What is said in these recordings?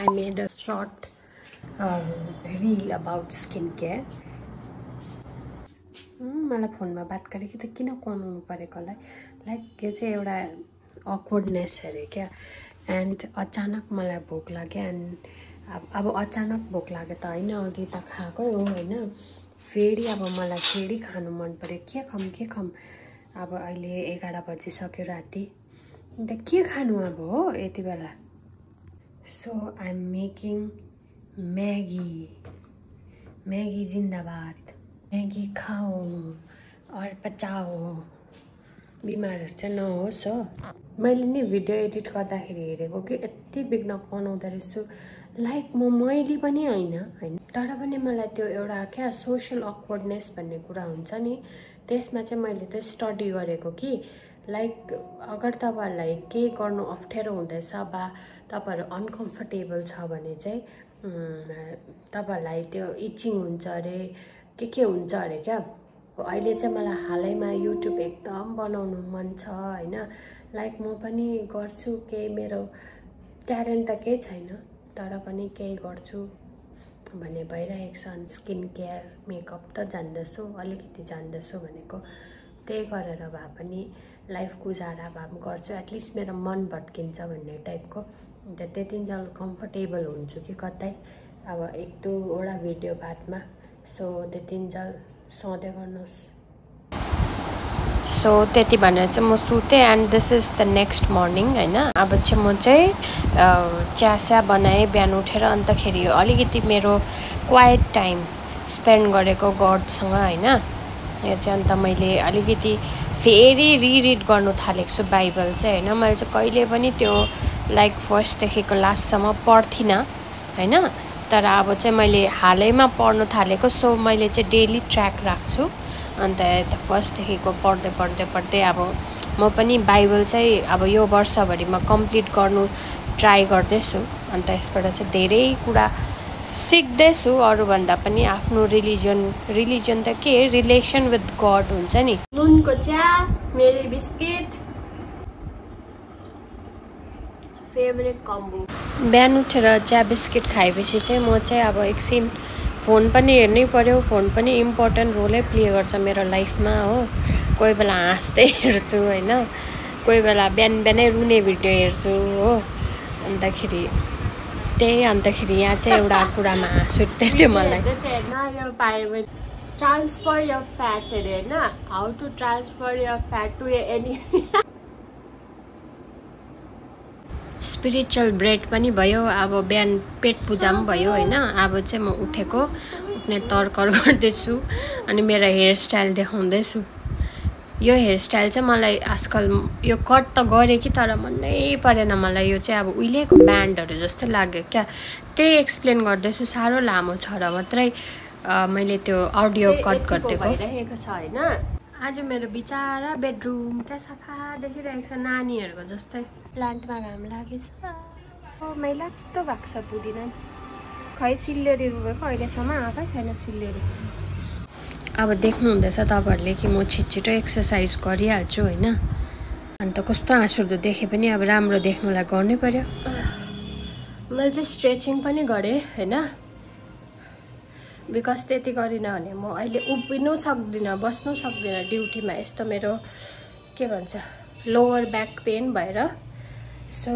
I made a short reel about skincare. मलाई फोनमा बात गरेको त किन बनाउनु परेको लाइक यो चाहिँ एउटा awkwardness अरे क्या एन्ड अचानक मलाई भोक लाग्यो एन्ड अब अचानक भोक लाग्यो त हैन अघि त खाकै हो हैन फेरि अब मलाई फेरि खानु मन पर्यो के खम अब अहिले 11 बजिसक्यो राति अन्त के खानु अब हो यति बेला so I am making Maggi जिन्दाबाद मैगी खाओ और पचाओ बिमारहरु चाहिँ नहोस् हो मैले नि भिडियो एडिट गर्दाखेरि हेरेको कि यति बिग्न बनाउँदा रहेछु लाइक मैले पनि हैन तर पनि मलाई त्यो एउटा क्या सोशल अक्वर्डनेस भन्ने कुरा हुन्छ नि त्यसमा चाहिँ मैले त स्टडी गरेको कि लाइक अगर तपाईहरुलाई के गर्नु अप्ठ्यारो हुँदैछ बा तपाईहरु अनकम्फर्टेबल छ भने चाहिँ तपाईहरुलाई त्यो इचिङ हुन्छ अरे के हुन्छ अरे क्या अहिले चाहिँ मलाई हालैमा युट्युब एकदम बनाउनु मन छ हैन लाइक म पनि गर्छु के मेरो ट्यालेन्ट त केही छैन तर पनि केही गर्छु भन्ने भइरहेको छ स्किन केयर मेकअप त जान्दछु अलिकति जान्दछु भनेको त्यही गरेर भए पनि लाइफ गुजारा भए पनि गर्छु एटलिस्ट मेरो मन भट्किन्छ भन्ने टाइपको अन्त त्यतिन्जेल कम्फर्टेबल हुन्छु कि कतै अब एक दुईवटा भिडियो बादमा सो त्यतिन्जेल सधैँ गर्नुहोस् सो त्यति भनेर चाहिँ म सुतेँ and this is the next morning हैन अब चाहिँ म चाहिँ चिया बनाएँ बिहान उठेर अन्तखेरि अलिकति मेरो क्वाइट टाइम स्पेन्ड गरेको गडसँग हैन यो चाहिँ अन्त मैले अलिकति फेरि रिड गर्नु थालेको छु बाइबल चाहिँ हैन मैले चाहिँ कहिले पनि त्यो लाइक फर्स्ट देखिको लास्टसम्म पढ्थिनँ हैन तर अब चाहिँ मैले हालैमा पढ्नु थालेको सो मैले चाहिँ डेली ट्र्याक राख्छु अन्त फर्स्ट देखिको पढ्दै अब म पनि बाइबल चाहिँ अब यो वर्षभरिमा कम्प्लिट गर्नु ट्राई गर्दैछु अन्त यसबाट चाहिँ धेरै कुरा सिक्दैछु अरूभन्दा पनि आफ्नो रिलिजन त के रिलेसन विथ गड हुन्छ नि नुनको चिया मेरी बिस्किट फेभरेट कम्बो बिहान उठेर चिया बिस्किट खाएपछि चाहिँ म चाहिँ अब एकछिन फोन पनि हेर्नै पर्यो फोन पनि इम्पोर्टेन्ट रोलै प्ले गर्छ मेरो लाइफमा हो कोही बेला हाँस्दै हेर्छु हैन कोही बेला बिहानै रुने भिडियो हेर्छु हो अन्तखेरि यहाँ चाहिँ एउटा कुरामा हाँस उठ्दै थियो मलाई यो पायो ट्रान्सफर योर फ्याट अरे हैन how to transfer your fat to any spiritual bread पनि भयो अब बिहान पेट पूजा पनि भयो हैन अब चाहिँ म उठ्ने तर्कर गर्दैछु अनि मेरो हेयर स्टाइल देखाउँदैछु यो हेयर स्टाइल चाहिँ मलाई आजकल यो कट त गरे कि तर मनै परेन मलाई यो चाहिँ अब उहिलेको ब्यान्डहरु जस्तो लाग्यो क्या त्यही एक्सप्लेन गर्दैछु साह्रो लामो छ र मात्रै मैले त्यो अडियो कट गरिदिएको भइरहेको छ हैन आज मेरो बिचारा बेडरुम त सफा देखिरहेको छ नानीहरुको जस्तै प्लान्टमा घाम लागेछ ओ मैला त भएको छ पुदिना खै सिल्लेरी रुबेको अहिलेसम्म आएकै छैन सिल्लेरी अब देख्नु हुँदैछ तपाईहरुले कि म छिटो एक्सरसाइज गरिहाल्छु हैन अन्त कस्तो हाँसउठ्दो देखे पनि अब राम्रो देख्नुलाई गर्नै पर्यो मैले चाहिँ स्ट्रेचिङ पनि गरे हैन बिकज त्यति गरिन भने म अहिले उभिनु सक्दिन बस्नु सक्दिन ड्युटीमा यस्तो मेरो के भन्छ लोवर ब्याक पेन भएर सो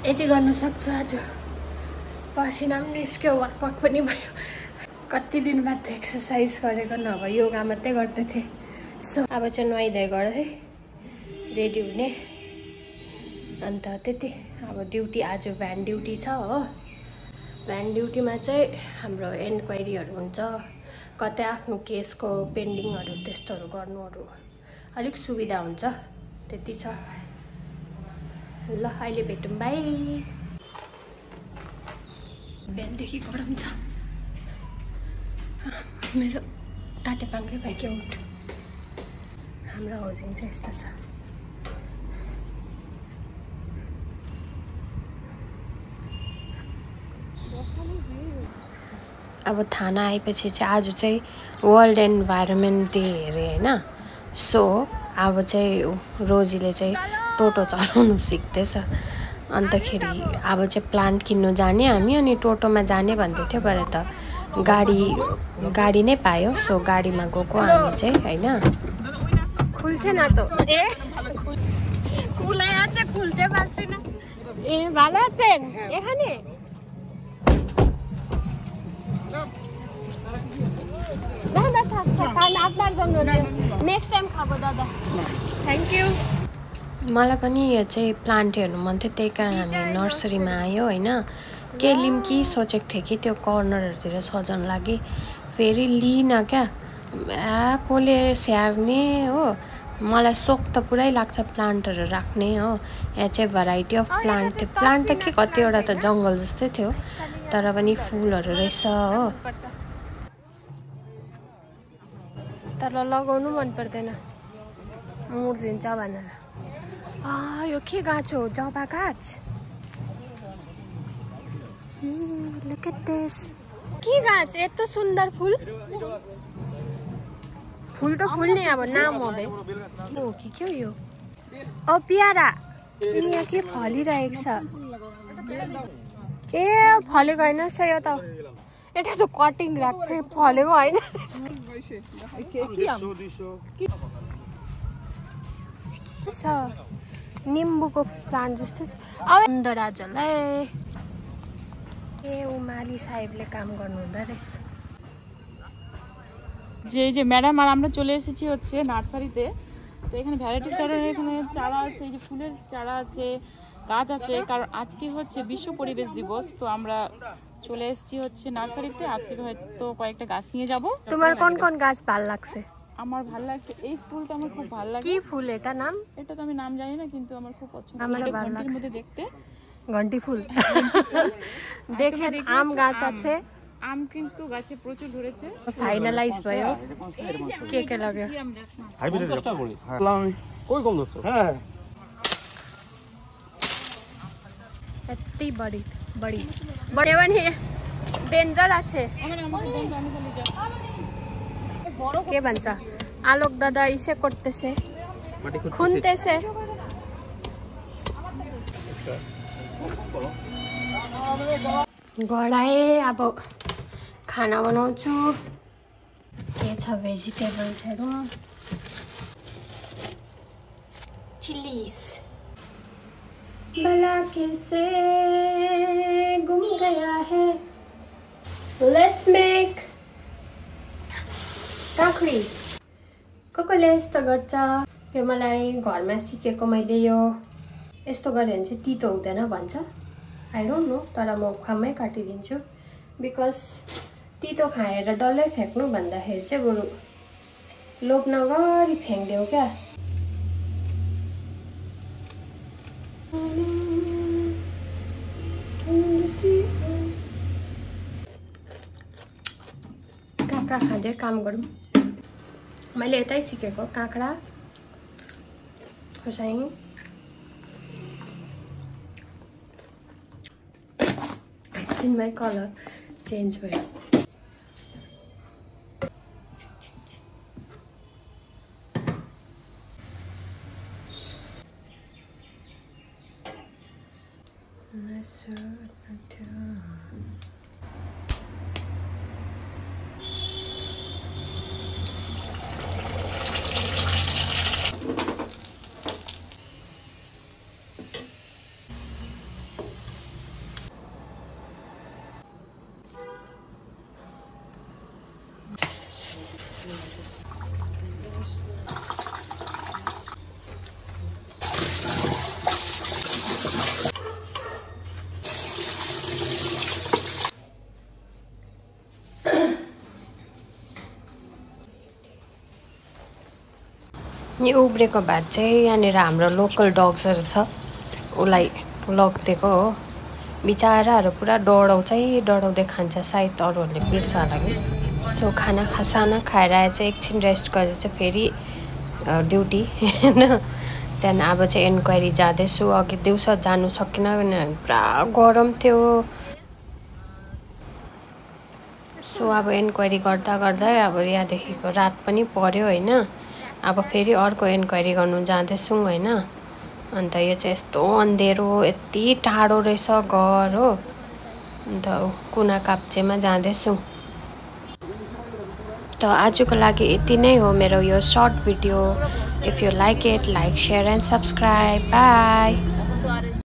यति गर्न सक्छु आज पसिना पनि निस्क्यो वाक पनि भयो कति दिन बाद एक्सरसाइज गरेको नभए योगा मात्रै गर्दै थिएँ सो अब चाहिँ नुहाइधुवाइ गर्दै रेडी हुने अन्त त्यति अब ड्युटी आज भ्यान ड्युटी छ हो भ्यान ड्युटीमा चाहिँ हाम्रो एन्क्वायरीहरु हुन्छ कतै आफ्नो केसको पेन्डिङहरु त्यस्तोहरु गर्नुहरु अलिक सुविधा हुन्छ त्यति छ ल अहिले भेटौँ बाइ बिहानदेखि गरम छ मेरो टाटे पाङ्ग्रे भाइको उठ हाम्रो हाउसिङ चाहिँ यस्तो छ अब थाना आएपछि चाहिँ आज चाहिँ वर्ल्ड एन्भाइरोन्मेन्ट डे हेरे हैन सो अब चाहिँ रोजीले चाहिँ टोटो चलाउनु सिक्दैछ अन्तखेरि अब चाहिँ प्लान्ट किन्नु जाने हामी अनि टोटोमा जाने भन्दै थियो भरे त गाडी नै पायो सो गाडीमा गएको हामी चाहिँ हैन खुल्छ न त ए खुलाइ আছে খুলতে পারছি না এ ভালো আছেন এখানে দাদা থাক কারণ আপনার জন্য নেক্সট টাइम খাবো দাদা थ्यांक यू मलाई पनि यो चाहिँ प्लान्ट हेर्नु मन थियो त्यही कारण हामी नर्सरीमा आयो हैन के लिम कि सोचेको थिएँ कि त्यो कर्नरहरुतिर सजाउन लागि फेरि लिन क्या कोले स्याहार्ने हो मलाई सोख त पुरै लाग्छ प्लान्टहरु राख्ने हो यहाँ चाहिँ भेराइटी अफ प्लान्ट थियो प्लान्ट त के कतिवटा त जंगल जस्तै थियो तर पनि फूलहरु रहेछ हो तर लगाउनु मन पर्दैन मुर्झिन्छ भनेर यो के गाछ हो जबा गाछ look at this के गाछ यस्तो सुन्दर फूल फूल त फुल्ने अब नाम हो बे हो कि के हो यो ओ प्यारा यहाँ के फलिरहेको छ ए फलेको हैन छ यो त एटा त कटिङ राख्छ फलेको हैन छ निम्बुको प्लान्ट जस्तो छ अब सुन्दराजलाई ए उमाली साहेबले काम गर्नु हुँदा रहेछ যে ম্যাডাম আর আমরা চলে এসেছি হচ্ছে নার্সারিতে তো এখানে ভ্যারাইটি স্টারের এখানে চারা আছে এই যে ফুলের চারা আছে গাছ আছে কারণ আজকে হচ্ছে বিশ্ব পরিবেশ দিবস তো আমরা চলে এসেছি হচ্ছে নার্সারিতে আজকে হয়তো কয়েকটা গাছ নিয়ে যাব তোমার কোন কোন গাছ ভালো লাগছে আমার ভালো লাগছে এই ফুলটা আমার খুব ভালো লাগে কি ফুল এটা নাম এটা তো আমি নাম জানি না কিন্তু আমার খুব পছন্দ আমার ভালো ঘন্টির লাগছে মধ্যে দেখতে ঘন্টি ফুল দেখেন আম গাছ আছে আম কিন্তু গাছে প্রচুর ধরেছে ফাইনালাইজ भयो के के लाग्यो হাইব্রিড চেষ্টা করি আমি কই কম ধরছো হ্যাঁ यति बडी बडी बडे पनि डेन्जर আছে के भन्छ आलोक दादा इसे করতেছে খুনতেছে गडाए अब खाना बनाउँछु के छ भेजिटेबल्सहरु चिलीज भला कैसे गुम गया है लेट्स मेक काकडी कसले यस्तो गर्छ यो मलाई घरमा सिकेको मैले यो यस्तो गरे भने चाहिँ तितो हुँदैन भन्छ आई डोन्ट नो तर म खामै काटिदिन्छु बिकज तितो खाएर डल्लै फ्याक्नु भन्दाखेरि चाहिँ बरु लोभ नगरी फ्याँक्देऊ क्या काँक्रा खाँदै काम गरौँ मैले यतै सिकेको काँक्रा खोर्सानी in my color change भयो यो उब्रेको भात चाहिँ यहाँनिर हाम्रो लोकल डग्सहरु छ उलाई लगिदिएको हो बिचाराहरु पुरा डढाउँदै खान्छ सायद अरूहरुले बिर्छ होला कि सो खाना खाएर चाहिँ एकछिन रेस्ट गरेर चाहिँ फेरि ड्युटी हैन त्यहाँ अब चाहिँ इन्क्वायरी जाँदैछु अघि दिउँसो जानु सकिन किनभने पुरा गरम थियो सो अब इन्क्वायरी गर्दा अब यहाँदेखिको रात पनि पर्यो हैन अब फेरि अर्को इन्क्वायरी गर्नु जाँदैछौँ हैन अन्त यो चाहिँ यस्तो अँधेरो यति टाढो रहेछ घर हो अन्त कुना काप्चेमा जाँदैछु त आजको लागि यति नै हो मेरो यो short video if you like it like share and subscribe by